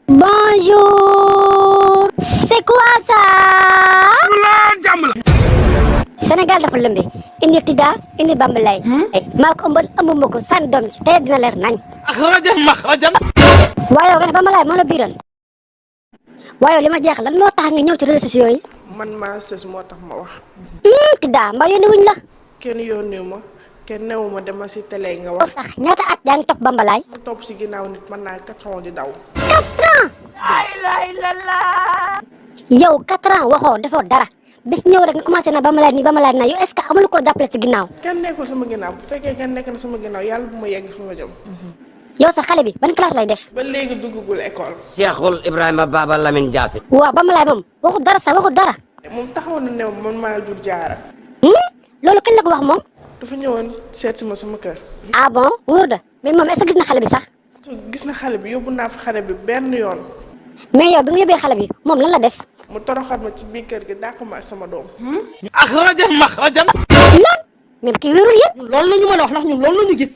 Bonjour. C'est quoi ça? Sénégal dafa lëmbe indi Tida indi Bambalay. maa ko ëmbal ëmb ma ko sànni doom ci tey dina leer nañ. waaye yow nga ne Bambalay moo la biiral. waaye li ma jeexal lan moo tax nga ñëw ci réseaux sociaux yi. man maa sës moo tax ma wax. Tida mbaa yónni wuñ la. kenn yónni ma kenn newu ma dema si télé nga wax. tax ñaata at yaa ngi topp Bambalay. ma topp si ginnaaw nit mën naa 4 ans di daw. 4 ans. yow 4 ans waxoo defoo dara. bis ñëw rek nga commencé na Bambalay nii Bambalay na yow est-ce que amul ko jàppale si ginnaaw. kenn nekkul sama ginnaaw bu fekkee kenn nekk na sama ginnaaw yàlla bu ma yegg fi ma jëm. yow sa xale bi ban classe lay def. ba léegi duggagul école. Cheikhul Ibrahima Baba Lamine Diassi. waaw Bambalay moom waxut dara sax waxut dara. moom taxaw na ne man maa jur jaara. loolu kañ la ko wax moom. dafa ñëwoon seet si ma sama kër. ah bon wóor da mais moom est-ce que gis na xale bi sax. gis na xale bi yóbbu naa fa xale bi benn yoon. mais yow bi nga yóbbee xale bi moom lan la def. mu toroxat ma ci biir kër gi dàq ma ak sama doom. lan mais kii wérul yéen. loolu la ñu mën a wax ndax ñun loolu la ñu gis.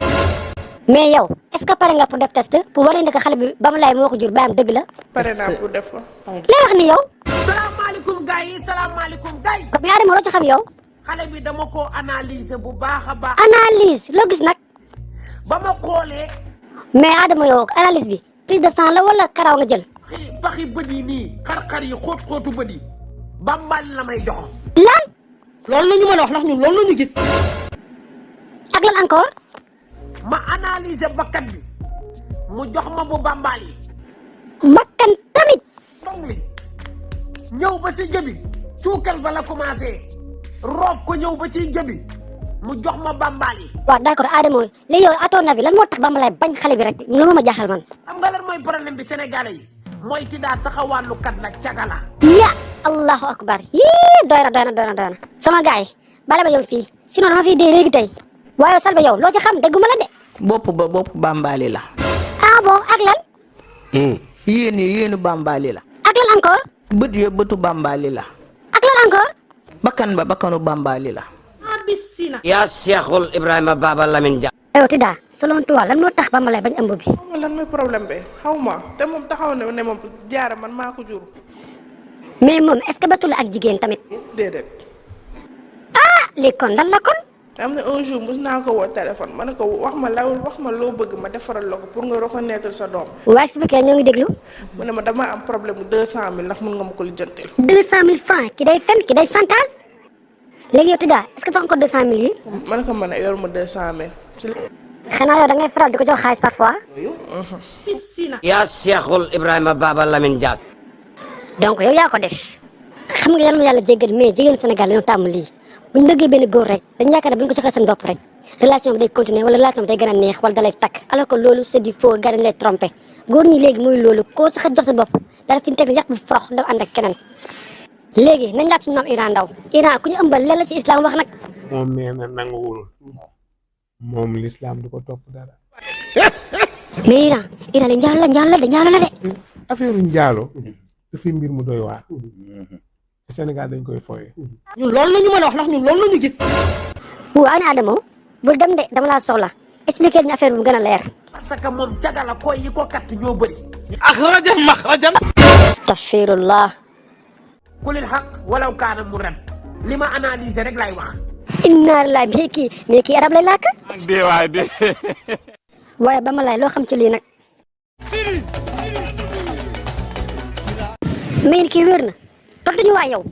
mais yow est-ce que pare nga pour def test pour wane ne que xale bi Bambalay moo ko jur baayam dëgg la. pare naa pour def ko. lay wax ni yow. salaamaaleykum gars yi salaamaaleykum gars yi. mais Adama loo ci xam yow. xale bi dama ko analyser bu baax a baax. analyse loo gis nag. ba ma xoolee. mais Adama yow analyse bi prise de sang la wala karaw nga jël. paxi bët yi nii xar-xar yi xóot-xóotu bët yi Bambal la may jox. lan. loolu la ñu mën a wax ndax ñun loolu la ñu gis. ak lan encore. ma analyser bakkan bi mu jox ma bu Bambal yi. bakkan tamit. ndong li ñëw ba si jëbi cuukal ba la commencé roof ko ñëw ba ci jëbi mu jox ma Bambal yi. waaw d'accord Adama léegi yow à ton avis lan moo tax Bambalay bañ xale bi rek lu ma jaaxal man. xam nga lan mooy problème bi sénégalais yi mooy Tida taxawàllu kat la cagala. ya allahu akbar yii doy na sama gars yi bale ba yow fii sinon dama fiy dee léegi tey waaye Salba yow loo ci xam dégguma la de. bopp Bambali la. ah bon ak lan. yéenu Bambali la. ak lan encore. bët ya bëtu Bambali la. ak lan encore. bakkan ba bakkanu Bambali la. yaa Cheikhul Ibrahima Baba Lamine Diassi. yow Tida selon toi lan moo tax Bambalay bañ ëmb bi. xaw ma lan mooy problème bi xaw ma te moom taxaw na ne moom jaara man maa ko jur. mais moom est-ce que batul ak jigéen tamit. déedéet. léegi kon lan la kon. am na un jour mos naa ko woo téléphone ma ne ko wax ma loo bëgg ma defaral la ko pour nga reconnaître sa doom. waa expliqué ñoo ngi déglu. mu ne ma dama am problème mu 200000 ndax mun nga ma ko lijjantil. 200000 francs ki day fen ki day chantage. léegi yow Tida est-ce que jox nga ko 200000 yi. ma ne ko man yor ma 200000. xanaa yow da ngay faral di ko jox xaalis parfois. yaa Cheikhul Ibrahima Baba Lamine Diassi. donc yow yaa ko def. xam nga yàlla ma yàlla jéggal mais jigéen Sénégal dañoo tàmm lii bu ñu bëggee benn góor rek dañu yaakaar ne bu ñu ko joxee seen bopp rek relation bi day continuer wala relation bi day gën a neex wala da lay takk alors que loolu c'est du faux gars dañ lay trompé góor ñi léegi mooy loolu koo ci xaj jox sa bopp dara fi ñu teg yàq bu forox daw ànd ak keneen. léegi nañ laaj suñu maam Iran Ndaw Iran ku ñu ëmbal leen la ci islam wax nag. moom nee na nanguwul moom l'islam du ko topp dara. mais Iran de njaalo la de. affaire njaalo dafay mbir mu doy waar. Sénégal dañ koy foyee. ñun loolu la ñu mën a wax ndax ñun loolu la ñu gis. waaw ana Adamo bul dem de dama laa soxla expliquer ñu affaire bu mu gën a leer. parce que moom cagala koy yi ko katt ñoo bëri. astaghfirullah. kulil xaq walaw kaana mu ren li ma analyser rek laay wax. inna lillahi mais kii arab lay làkk. waay de. waaye Bambalay loo xam ci lii nag. mais kii wér na tontu ñu waay yow.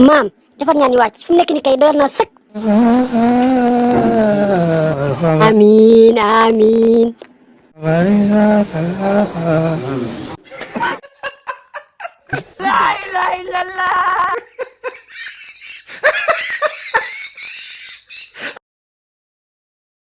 maam defar ñaan yi wàcc fi mu nekk ni kay doyar naa sëkk. amiin. la ilaha illallah.